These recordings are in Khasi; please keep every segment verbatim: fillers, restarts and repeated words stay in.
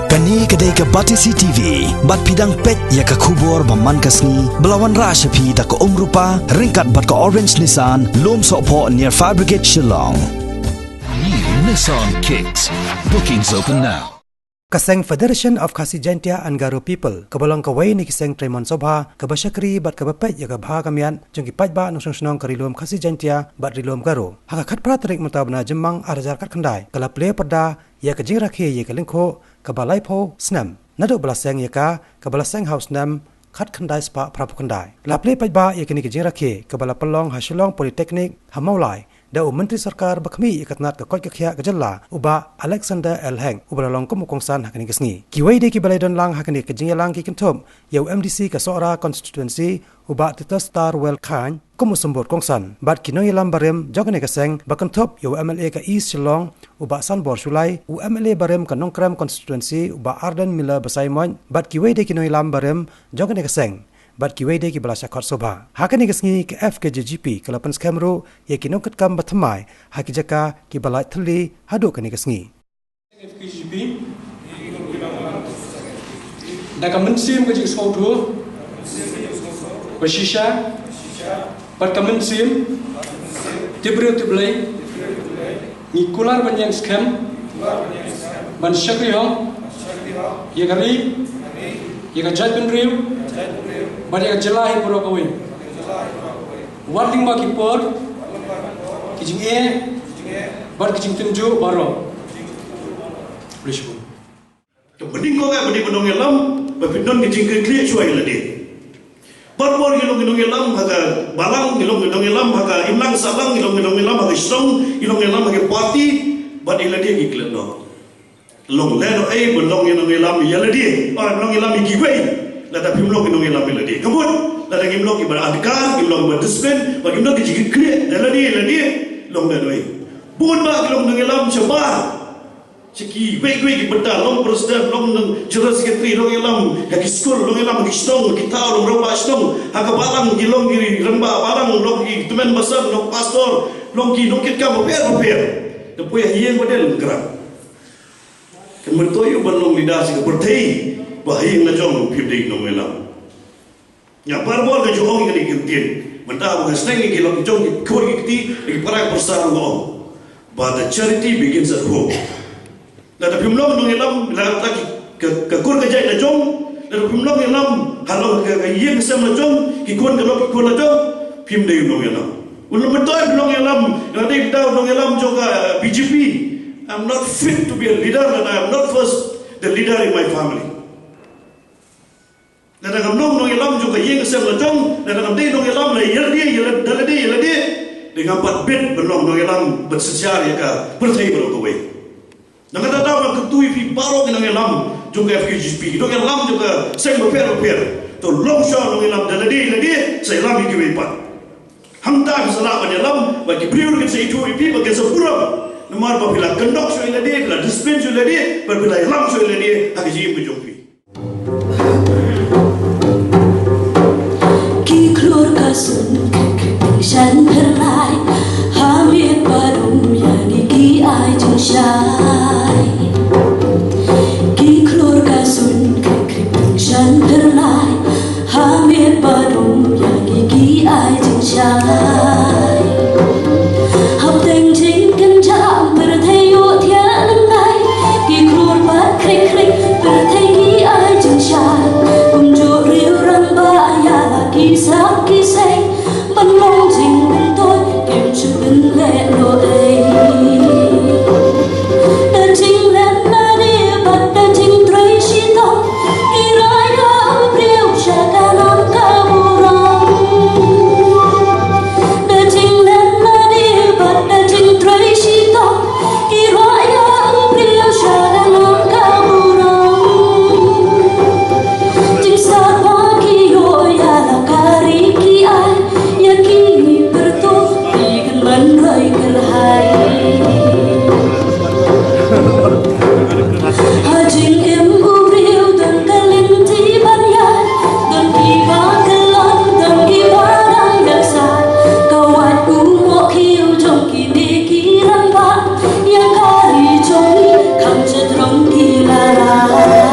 Kane ka dei ka Batesi T V, bad phi dang peit ïa ka khubor ba man ka sngi, ba la wanrah sha phi da ka Umrupa, ryngkat bad ka Orange Nissan, Lum Sohphoh near Fire Brigade Shillong. New Nissan Kicks. Bookings open now. Ka seng Federation of Khasi Jaintia and Garo People, kaba long kawei na ki seng trei mon sobha, kaba shakri bad kaba peit ïa ka bha ka miat jong ki paidbah nongshong shnong ka Ri Lum Khasi Jaintia bad Ri Lum Garo, ha ka khatphra tarik mynta u bnai Jymmang ar hajar khatkhyndai, ka la plie pyrda ïa ka jingrakhe ïa ka lyngkhuh kaba laiphew snem naduh ba la seng ïa ka, kaba la seng ha u snem khatkhyndai spah phraphew khyndai. La plie paidbah ïa kane ka jingrakhe kaba la pynlong ha Shillong Polytechnic ha Mawlai da u Myntri Sorkar ba khmih ïa ka tnat ka koit ka khiah ka jylla, u Bah Alexander L Hek, uba la long kum u kongsan ha kane ka sngi. Kiwei de kiba la ïadon lang ha kane ka jingïalang ki kynthup ïa u M D C ka Sohra Constituency, u Bah Titustar Well Chyne, kum u symbud kongsan, bad ki nongïalam barim jong kane ka seng, ba kynthup ïa u M L A ka East Shillong, u Bah Sanbor Shullai, u M L A barim ka Nongkrem Constituency, u Bah Ardent Miller Basaiawmoit, bad kiwei de ki nongïalam barim jong kane ka seng, bad kiwei de kiba la shah khot sobha. Ha kane ka sngi ka F K J G P ka la pynskhem ruh ïa ki nongkitkam ba thymmai ha ki jaka kiba lait thylli haduh kane ka sngi. F K J P, da ka mynsiem ka jingsngewthuh ba shisha bad ka mynsiem tip briew tip Blei, ngi kular ban ïeng skhem ban shakri hok ïa ka ri, ïa ka jaitbynriew bad ïa ka jylla hi baroh kawei. Wat lyngba ki por, ki jingeh bad ki jingtynjuh baroh. Khublei shibun. Te mynnyngkong eh, mynnyngkong nongïalam, ba phin don ka jingkitkhlieh shuwa ïa lade. Barabor ngi long ngi nongïalam ha ka balang, ngi long ngi nongïalam ha ka imlang sahlang, ngi long ngi nongïalam ha ka shnong, ngi long ngi nongïalam ha ka party, bad ïa lade ngi klet noh. Long lehnohei ban long ngi nongïalam ïa lade, ba nongïalam ïa kiwei. Lada phim long ngi nongïalam ïa lade, ka mut, lada ngim long kiba adkar, ngim long kiba discipline, ba ngim long ki jingkitkhlieh ïa lade, ïa lade, long lehnohei. Bun bah ki long nongïalam shabar. Sha kiwei kiwei ki bynta, long president, long nong general secretary, long ïalam ha ki skul, long ïalam ha ki shnong, ha ki thaw, long rangbah shnong, ha ka balang ki long ki rangbah balang, long ki tymmen basan, long pastor, long ki nongkitkam bapher bapher. Te poi ha ïing ba dei long kyrang. Kan myntoi u ban long leader sha ka pyrthei, ba ha ïing la jong phim dei nongïalam. Nga barabor nga ju ong ïa kane ka ktien. Mynta ba nga sneng ïa ki lok ki jong ki khun ki kti, ïa ki para ki pyrsa ruh nga ong. But the charity begins at home. Lada phim long nongïalam, lada ki, ka, ka kur ka jait la jong, lada phim long ïalam, halor ka, ka ïing ka sem la jong, ki khun ka lok ki khun la jong, phim dei nongïalam. Ula mynta phim long ïalam, lada dei da nongïalam jong ka B J P. I'm not fit to be a leader, and I'm not first the leader in my family. Lada ngam long nongïalam jong ka ïing ka sem la jong, lada ngam dei nongïalam la ïa lade, ïa lade, da lade, ïa lade, dei ngam pat bit ban long nongïalam ban synshar ïa ka pyrthei baroh kawei. Nangta da ban kyntu ïa phi baroh ki nongïalam jong ka F K J P, ki nongïalam jong ka seng bapher bapher. To long shuwa nongïalam da lade, ïa lade, sa ïalam ïa kiwei pat. Hangta phi sa lah ban ïalam, ba ki briew kin sa ithuh ïa phi, ba kin sa burom. Namar ba phi la kyndok shuwa ïa lade, phi la discipline shuwa ïa lade, ba phi la ïalam shuwa ïa lade ha ka jingim ka jong phi. Ki khlur ka sun ka kyrpang shan pyrlai, ha miet ba dum ïa ngi ki ai jingshai. Ki khlur ka sun ka kyrpang shan pyrlai, ha miet ba dum ïa ngi ki ai jingshai. Hapdeng jingkynjah pyrthei ïohthiah lyngngai, ki khlur pat khrik khrik pyrthei ki ai jingshai. Kumjuh riew rangbah ïa la ki sak ki seng, ban long jingmyntoi kim shu pynleh noh ei. Da jinglen lade bad da jingtrei shitom, ki rah ïa u briew sha ka nam ka burom. Da jinglen lade bad da jingtrei shitom, ki rah ïa u briew sha ka nam ka burom. Jingsarong ki ïoh ïa la ka ri ki ai, ïa ki ngi pyrthuh ki kan ban roi kyrhai. Ha jingim u briew don ka lynti ban ïaid, don kiba kyllon, don kiba dang ïasaid. Ka wad u mohkhiew jong kine ki rangbah, ïa ka ri jong ngi kham sha jrong ki la rai.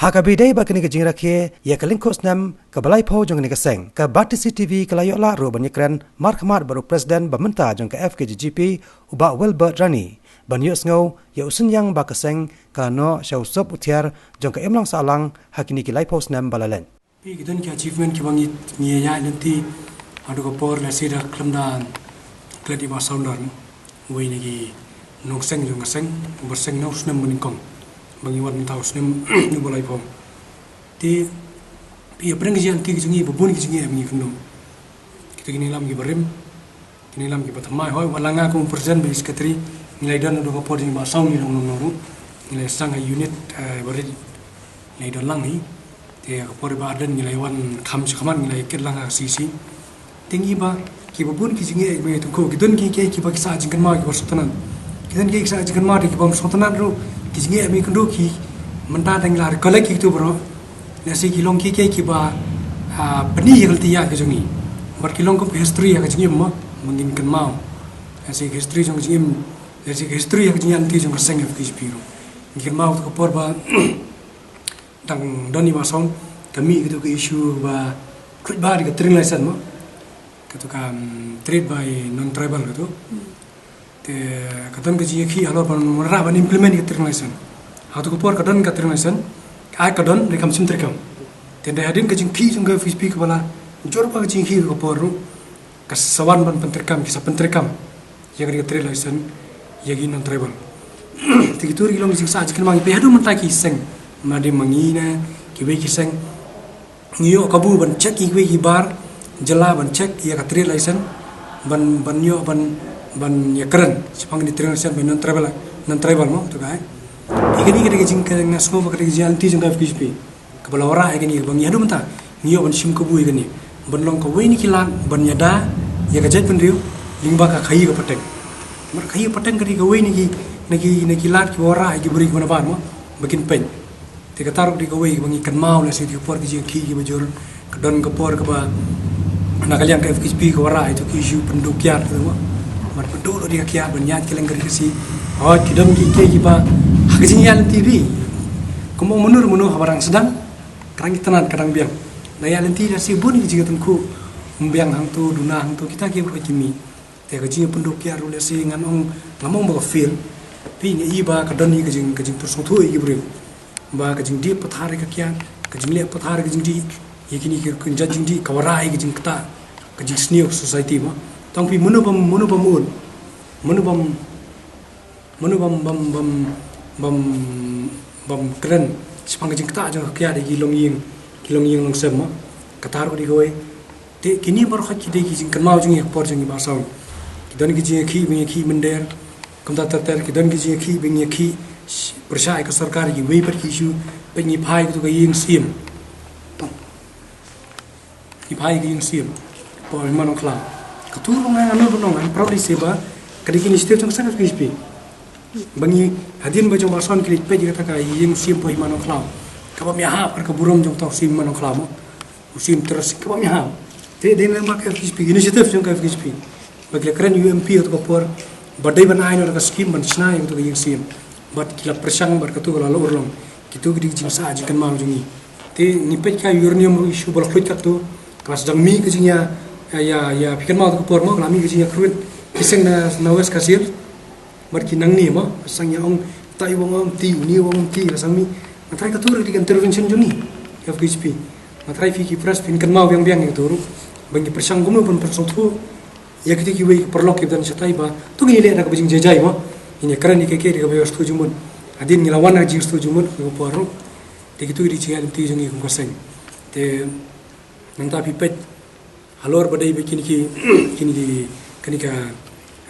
Ha kaba ïadei bad kane ka jingrakhe ïa ka lyngkhuh snem kaba laiphew jong kane ka seng, ka Batesi TV ka la ïoh lad ruh ban ïakren markhmat bad u President ba mynta jong ka F K J G P, u Bah Wilbert Rani, ban ïohsngew ïa u synñiang ba ka seng ka la noh sha u sop u thiar jong ka imlang sahlang ha kine ki laiphew snem ba la leit. Phi, ki don ki achievement kiba ngi, ngi ïa ïaid lynti haduh ka por lehse da khlem da klet i Bah Saundar, uwei na ki nongseng jong ka seng, uba seng na u snem ba nyngkong ba ngi wan mynta u snem uba laiphew. Te phi, ïa pdeng ka jingïaid lynti ka jong ngi, ba bun ki jingeh ba ngi kynduh. Kita ki nongïalam kiba rim, ki nongïalam kiba thymmai, hooid, wat la nga kum u president bad secretary, ngi la ïadon haduh ka por jong i Bah Saw, ngi long nong ruh, ngi la ïasang ha unit, eh, ba rit, ngi la ïadon lang hi. Te ka por i Bah Ardent ngi la ïawan kham sha khmat, ngi la ïakit lang ha C C. Te ngi ba, kiba bun ki jingeh ba ngi tyngkhuh, ki don kiei kiei kiba ki sah jingkynmaw kiba sngewtynnat. Ki don kiei ki sah jingkynmaw te kiba ym sngewtynnat ruh, ki jingeh ba ngi kynduh ki, mynta da ngi la recollect ïa kito baroh. Lehse ki long kiei kiei kiba, ah, pyni ïa ka lynti ïaid ka jong ngi. Bad ki long kum ka history ha ka jingim mo, ba ngin kynmaw. Lehse ka history jong ka jingim, lehse ka history ha ka jingïaid lynti jong ka seng F K J P ruh. Ngi kynmaw kato ka por ba dang don i Bah Saw, ka mih kato ka issue ba khluit bha da ka trading license mo. Kato ka, um, trade by non-tribal kato. Te ka don ka jingïakhih halor ban wanrah ban implement ka trading license. Hato ka por ka don ka trading license, ka ai ka don, hynrei kam shym treikam. Te hynrei hadien ka jingkhih jong ka F K J P kaba la jur bha ka jingkhih ka por ruh, ka sa wan ban pyntreikam, ki sa pyntreikam ïa ka, ïa ka trading license ïa ki non-tribal. Te kito ruh ki long ki jingsah jingkynmaw, phi, haduh mynta ki seng, ma dei ma ngi ne kiwei ki seng, ngi ïoh kabu ban check ïa kiwei ki bar jylla ban check ïa ka trade license, ban, ban ïoh ban, ban ïakren shaphang kane ka trading license ba non-tribal, non-tribal mo, to ka, eh. Ïa kane ka dei ka jingkynmaw, sngewbha, ka dei ka jingïaid lynti jong ka F K J P kaba la wanrah ïa kane, ba ngi haduh mynta ngi ïoh ban shim kabu ïa kane ban long kawei na ki lad ban ïada ïa ka jaitbynriew lyngba ka khaïi ka pateng. Namar khaïi ka pateng ka dei kawei na ki, na ki, na ki lad kiba wanrah ïa ki briew kiba nabar mo, ba kin peit. Te kata ruh ka dei kawei ba ngi kynmaw, lehse haduh ka por ki jingïakhih kiba jur, ka don ka por kaba na ka liang ka F K J P ka wanrah ïa kito ki issue pynduh kiad, kata mo. Ban pynduh lut ïa ka kiad ban ïaid kylleng ka ri Khasi. Hooid, ki don kiei kiei kiba ha ka jingïaid lynti, phi, kum ong mano mano haba dang sdang, ka dang itynnad, ka dang biang. Lada ïaid lynti lehse bun ki jingïatyngkhuh, ym biang hangto, duna hangto, kita kiei baroh ki mih. Te ka jingïapynduh kiad ruh lehse ngan ong, ngam ong ba ka fail. Phi, nga i ba ka don hi ka jing, ka jingpynsngewthuh ïa ki briew ba ka jingdih pathar ïa ka kiad, ka jingleh pathar ïa ka jingdih, ïa kine ki rukom jait jingdih, ka wanrah ïa ka jingktah, ka jingsniew ka society mo. Tang phi, mano bym, mano bym ud, mano bym, mano bym, bym, bym, bym, bym kren shaphang ka jingktah jong ka kiad ïa ki longïing, ki longïing longsem mo. Kata ruh ka dei kawei. Te kine baroh ki dei ki jingkynmaw jong ngi ha ka por jong i Bah Saw. Ki don ki jingïakhih ba ngi ïakhih mynder, kumta ter ter, ki don ki jingïakhih ba ngi ïakhih pyrshah ïa ka sorkar, kiwei pat ki issue, peit, ngi phai kato ka ïing siem. Ngi phai ka ïing siem hapoh Hima Nongkhlaw. Kato ruh nga, nga ong, nga proudly say ba ka dei ka initiative jong ka seng F K J P. Ba ngi, hadien ba jong Bah Saw, ki leit peit ïa kata ka ïing siem hapoh Hima Nongkhlaw, kaba ïahap ha ka burom jong uta u Siem Hima Nongkhlaw mo, u Siem Tyrwa Sing, kaba ïahap. Te dei namar ka F K J P, initiative jong ka F K J P, ba ki la kren ïa u M P kato ka por ba dei ban ai noh da ka skhim ban shna ïa kato ka ïing siem. Bad ki la pyrshang, bad kato ka la urlong. Kito ki dei ki jingsah jingkynmaw jong ngi. Te ngi peit ka uranium issue ba la khluit katto, ka la sdang mih ka jingïa, ïa, ïa, ïa, phi kynmaw kato ka por mo, ka la mih ka jingïakyrwit ki seng na, na West Khasi Hills. Bad ki nangne mo, ka sdang ïa ong, utai u ong ym ti, une u ong ym ti, ka sdang mih. Nga tharai kato ruh ka dei ka intervention jong ngi, F K J P. Nga tharai phi ki press phin kynmaw biang biang ïa kato ruh, ba ngi pyrshang kumno ban pynsngewthuh ïa kito kiwei ki paralok kiba don shatai ba to ngin ïaleh da kaba jingjai jai mo. Ngin ïakren ïa kiei kiei da kaba ïoh sngewthuh jingmut. Hadien ngi la wan da ka jingsngewthuh jingmut ha ka por ruh. Te kito ki dei ki jingïaid lynti jong ngi kum ka seng. Te nangta phi peit halor ba dei ba kine ki, kine ki, kane ka,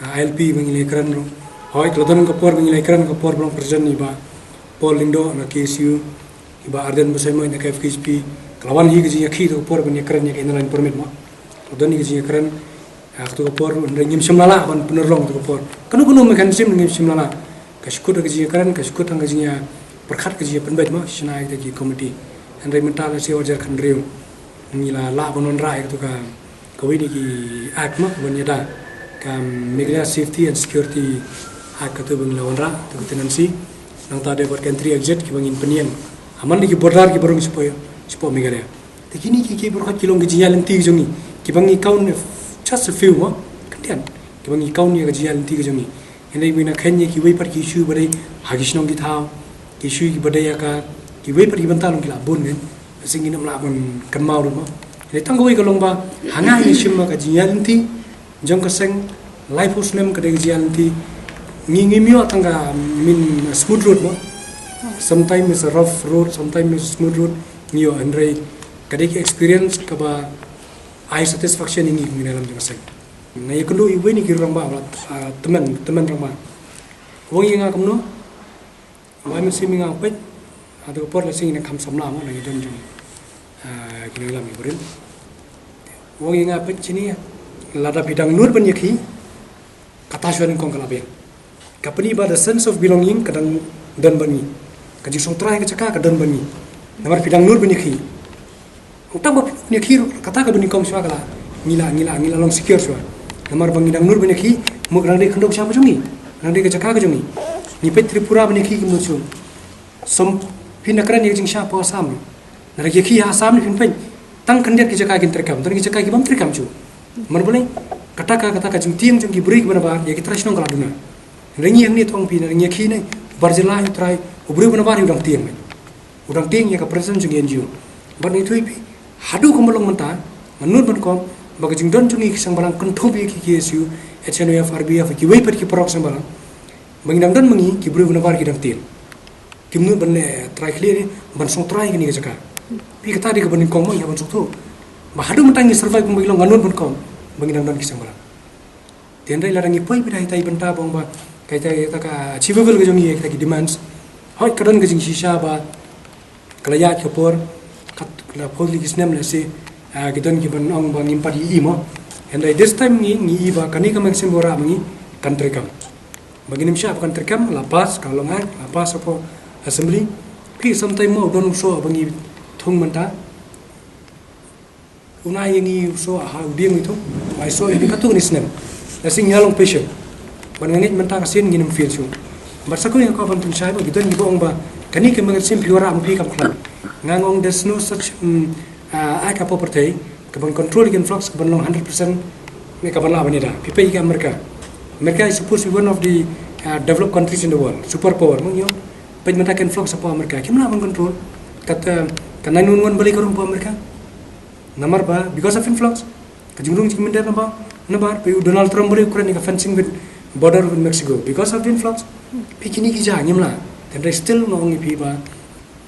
ah, I L P ba ngi la ïakren ruh. Hooid, ka la don ka por ba ngi la ïakren, ka por ba long president i Bah Paul Lyngdoh na K S U, i Bah Ardent Basaiawmoit na ka F K J P. Ka la wan hi ka jingïakhih kato ka por ban ïakren ïa ka Inner Line Permit mo. Ka la don hi ka jingïakren, ah, kato ka por ruh, hynrei ngim shym la lah ban pynurlong kato ka por. Kano kano mechanism ngim shym la lah. Ka shu kut ka jingïakren, ka shu kut ka jingïapyrkhat, ka jingïapynbeit mo, shna ïa kita ki committee. Hynrei mynta lehse ar hajar khathynriew ngi la lah ban wanrah ïa kato ka, kawei na ki act mo, kaban ïada, ka Meghalaya Safety and Security Act, kato ba ngi la wanrah, kato ka tenancy. Nangta dei bad ka entry exit kiba ngin pynïeng Haman da ki border kiba rung shapoh, shapoh Meghalaya. Te kine ki, ki baroh ki long ki jingïaid lynti ki jong ngi, kiba ngi count just a few mo, khyndiat, kiba ngi count ïa ka jingïaid lynti ki jong ngi. Hynrei ngin ïa kheiñ ïa kiwei pat ki issue ba dei ha ki shnong ki thaw, ki issue kiba dei ha ka, kiwei pat ki bynta long ki la bun, eh. Shisha ngin ym lah ban kynmaw ruh mo. Hynrei tang kawei ka long ba ha nga ngi shim ba ka jingïaid lynti jong ka seng laiphew snem ka dei ka jingïaid lynti. Ngi, ngim ïoh tang ka, I mean, smooth road mo. Sometimes it's a rough road, sometimes it's a smooth road. Ngi ïoh, hynrei ka dei ka experience kaba ai satisfaction ïa ngi kum ki nongïalam jong ka seng. Nga ïakynduh iwei na ki rangbah ba, ah, tymmen, tymmen rangbah. U ong ïa nga kumno? Wai mynsiem ïa nga, u peit, haduh ka por lashai ngin ïa kham samla mo, na ki don jong, ah, ki nongïalam ki briew. U ong ïa nga, peit shini, lada phi dang nud ban ïakhih, kata shuwa nyngkong ka la biang. Ka pyni ba the sense of belonging ka dang don bad ngi. Ka jingsngewtrai ka jaka ka don bad ngi. Namar phi dang nud ban ïakhih. Tang ba phi nud ban ïakhih ruh, kata kaba nyngkong shuwa ka la, ngi la, ngi la, ngi la long secure shuwa. Namar ba ngi dang nud ban ïakhih, mut ka dang dei khyndew sha ka jong ngi. Ka dang dei ka jaka ka jong ngi. Ngi peit Tripura ban ïakhih ki mut shuh. Som phin da kren ïa ka jingshah hapoh Assam. Lada ïakhih ha Assam ne phin peit, tang khyndiat ki jaka kin treikam, tang ki jaka ki bym treikam shuh. Namar balei? Kata ka, kata ka jingtieng jong ki briew kiba nabar ïa ki trai shnong ka la duna. Hynrei ngi hangne, to ong phi, lada ngi ïakhih ne, u bar jylla hi u trai, u briew ba nabar hi u dang tieng. U dang tieng ïa ka presence jong ki N G O. Bad ngi ïathuh ïa phi, haduh kumba long mynta, nga nud ban ong ba ka jingdon jong ngi ki seng balang kynthup ïa ki K S U, H N O F, R B F, kiwei pat ki paralok seng balang. Ba ngi dang don ma ngi, ki briew ba nabar ki dang tieng. Kim nud ban leh trai khlieh ne, ban sngewtrai kane ka jaka. Phi, kata dei kaba nyngkong mo ïa ban sngewthuh. Ba haduh mynta ngi survive kumba ngi long, nga nud ban ong ba ngi dang don ki seng balang. Te hynrei lada ngi poi beit ha ita i bynta ba ong ba ka ita, ita ka achievable ka jong ngi, ita ki demands. Hooid ka don ka jingshisha ba ka la ïaid ka por, kat ka la phew tylli ki snem lehse, ah, ki don kiban ong ba ngim pat ïohi mo. Hynrei this time ngi, ngi i ba kane ka magazine ba wanrah ma ngi kan treikam. Ba ngin ym shah ba kan treikam, la pass, ka long act, la pass hapoh assembly. Phi, sometime mo don u soh ba ngi thung mynta. U nai ïa ngi u soh ha u dieng u ïathuh, u ai soh ïa ngi katto katne snem. Lashai ngi la long patient. Bad nga ngeit mynta ka sien ngin ym fail shuh. Bad sa kawei nga kwah ban pynshai ba ki don kiba ong ba kane ka magazine phi wanrah ma phi kam khlan. Nga ong there's no such, mm, ah, act hapoh pyrthei kaban control ïa ka influx kaban long hundred percent ne kaban lah ban ïada. Phi peit ïa ka America. America is supposed to be one of the, ah, developed countries in the world, superpower, mo, ïoh. Peit mynta ka influx hapoh America, kim lah ban control. Kata ka nine one one balei ka rung hapoh America? Namar ba, because of influx, ka jingrung jingmynder nabar, nabar, peit u Donald Trump balei u kren ïa ka fencing with border with Mexico, because of the influx. Phi, kine ki jia ngim lah. Hynrei still nga ong ïa phi ba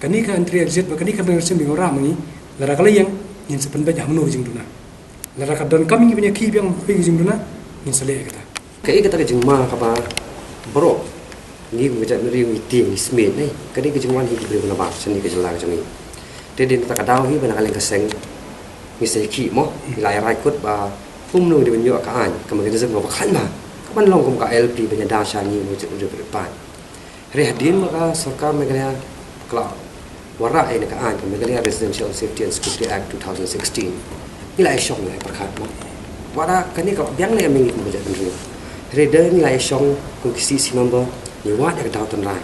kane ka entry exit, ba kane ka magazine ba ngi wanrah ma ngi, lada ka la ïeng, ngin sa pynbeit ha mano ka jingduna. Lada ka donkam ïa ngi ban ïakhih biang ha kawei ka jingduna, ngin sa leh ïa kata. Kaei kata ka jingma kaba baroh ngi kum ka jaitbynriew ngi tieng, ngi smiej, ne? Ka dei ka jingwan hi ki briew nabar sha kane ka jylla ka jong ngi. Te dei na kata ka daw hi ba na ka liang ka seng ngi sa ïakhih mo, ngi la ïa rai kut ba kumno ngi dei ban ïoh ka aiñ, ka mechanism kaba khlaiñ bha, kaban long kum ka I L P ban ïada sha ngi kum ka jaitbynriew paidbah. Hynrei hadien ba ka sorkar Meghalaya ka la wanrah ïa kane ka aiñ, ka Meghalaya Residential Safety and Security Act two thousand sixteen, ngi la ïashong, ngi la ïapyrkhat mo. Wat la kane ka biang leh ïa ngi kum ka jaitbynriew. Hynrei da ngi la ïashong kum ki C E C member, ngi wad ïa ka daw tynrai.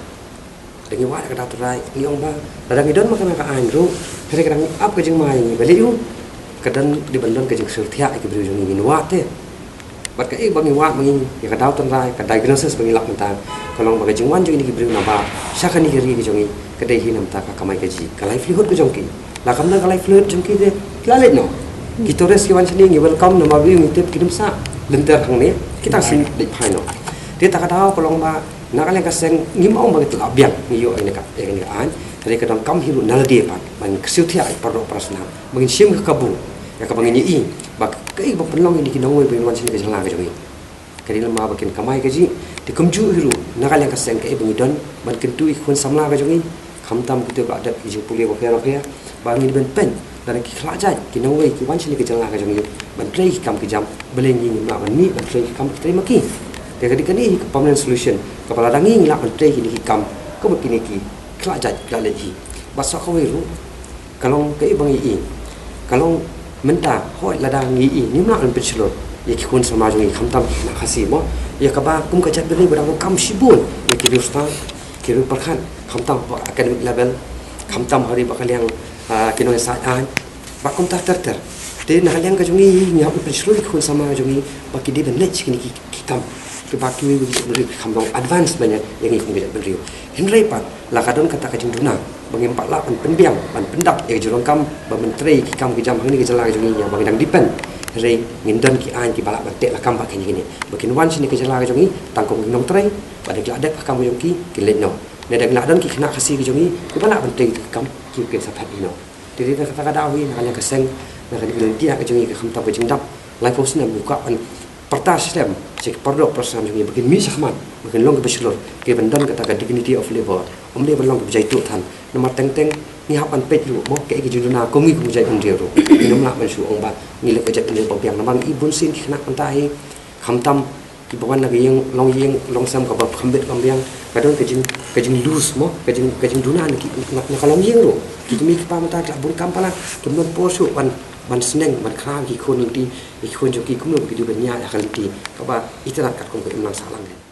Da ngi wad ïa ka daw tynrai, ngi ong ba lada ngi don ma kane ka aiñ ruh, hynrei ka dang ap ka jingma ïa ngi, balei ruh ka dang dei ban don ka jingshyrthiah ïa ki briew jong ngi, ngin wad te. Bad kaei ba ngi wad ma ngi ïa ka daw tynrai, ka diagnosis ba ngi lap mynta, ka long ba ka jingwan jong kine ki briew nabar sha kane ka ri ka jong ngi ka dei hi na ka bynta ka kamai kajih, ka livelihood ka jong ki. Lada kam don ka livelihood jong ki te ki la leit noh. Ki tourist ki wan shane ngi welcome, namar ba ngi tip ki nym sah lynter hangne, kita ki leit phai noh. Te kata ka daw ka long ba na ka liang ka seng ngim ong ba ngi la biang ngi ïoh ïa kane ka, ïa kane ka aiñ, hynrei ka donkam hi ruh na lade pat ba ngin kyrsiew thiah ïa ki paralok parasnam, ba ngin shim ka kabu ïa kaba ngin ïohi ba kaei ba pynlong ïa kine ki nongwei ba ngin wan shane ka jylla ka jong ngi. Ka dei lem ba kin kamai kajih, te kumjuh hi ruh na ka liang ka seng kaei ba ngi don ban kyntu ïa ki khun samla ka jong ngi, khamtam kito ba la dep ki jingpule bapher bapher, ba ngin ban pyn, lada ki khlad jait ki nongwei ki wan shane ka jylla ka jong ngi ban trei ki kam ki jam, balei ngi ngim lah ban mih ban trei ki kam ki trei ma ki. Te ka dei kane hi ka permanent solution kaba lada ngi ngi lah ban trei kine ki kam kaba kine ki khlad jait ki la leit hi. Bad sa kawei ruh, ka long kaei ba ngi i, ka long mynta, hooid lada ngi i, ngim lah ban pynshlur ïa ki khun samla jong ngi, khamtam ki khynnah Khasi mo, ïa kaba kum ka jaitbynriew ba dang donkam shibun ïa ki riewstad, ki riewpyrkhat, khamtam hapoh academic level, Khamtam ha ri ba ka liang, ah, ki nongsaid aiñ. Ba kumta ter ter. Te na ka liang ka jong ngi, ngi hap pynshlur ki khun samla jong ngi ba ki dei ban leit sha kine ki, ki kam. Kiba kiwei ki jaitbynriew ki kham long advance ban ïa ngi kum ki jaitbynriew. Hynrei pat la ka don kata ka jingduna ba ngim pat lah ban pynbiang, ban pyndap ïa ka jinglong kam ba myntrei ki kam ki jam hangne ka jylla ka jong ngi ïa ba ngi dang depend. Hynrei ngin don ki aiñ kiba lah ban teh lakam ba kine kine ba kin wan shane ka jylla ka jong ngi tang kum ki nongtrei, ba da ki la dep ka kam ka jong ki, kin leit noh. Ne da ki la don ki khynnah Khasi ka jong ngi kiba lah ban trei ka kam, ki kin sa phet hi noh. Te dei na kata ka daw hi, na ka liang ka seng, na ka liang ka jong ngi, ka khamtam ka jingdap laiphew snem, ngi kwah ban pyrta slem sha ki paralok parasnam jong ngi ba kin mih shakhmat, ba kin long kiba shlur, kiban don kata ka dignity of labor. Ym dei ban long kiba jaituh than. Namar teng teng ngi hap ban peit ruh mo, kaei ka jingduna kum ngi kum jaitbynriew ruh. Ngim lah ban shu ong ba ngi leh ka jaitbynriew ba biang, namar ngi bunsien ki khynnah mynta hi, khamtam kiba wan na ka ïing, longïing longsem kaba kham bit kham biang, ka don ka jing, ka jing loose mo, ka jing, ka jingduna na ki, na, na ka longïing ruh. Ki kmie ki kpa mynta ki la bun kam palat, kim don por shuh ban, ban sneng, ban khraw ïa ki khun lynti, ïa ki khun jong ki kumno ba ki dei ban ïaid ha ka lynti kaba itynnad katkum ka imlang sahlang.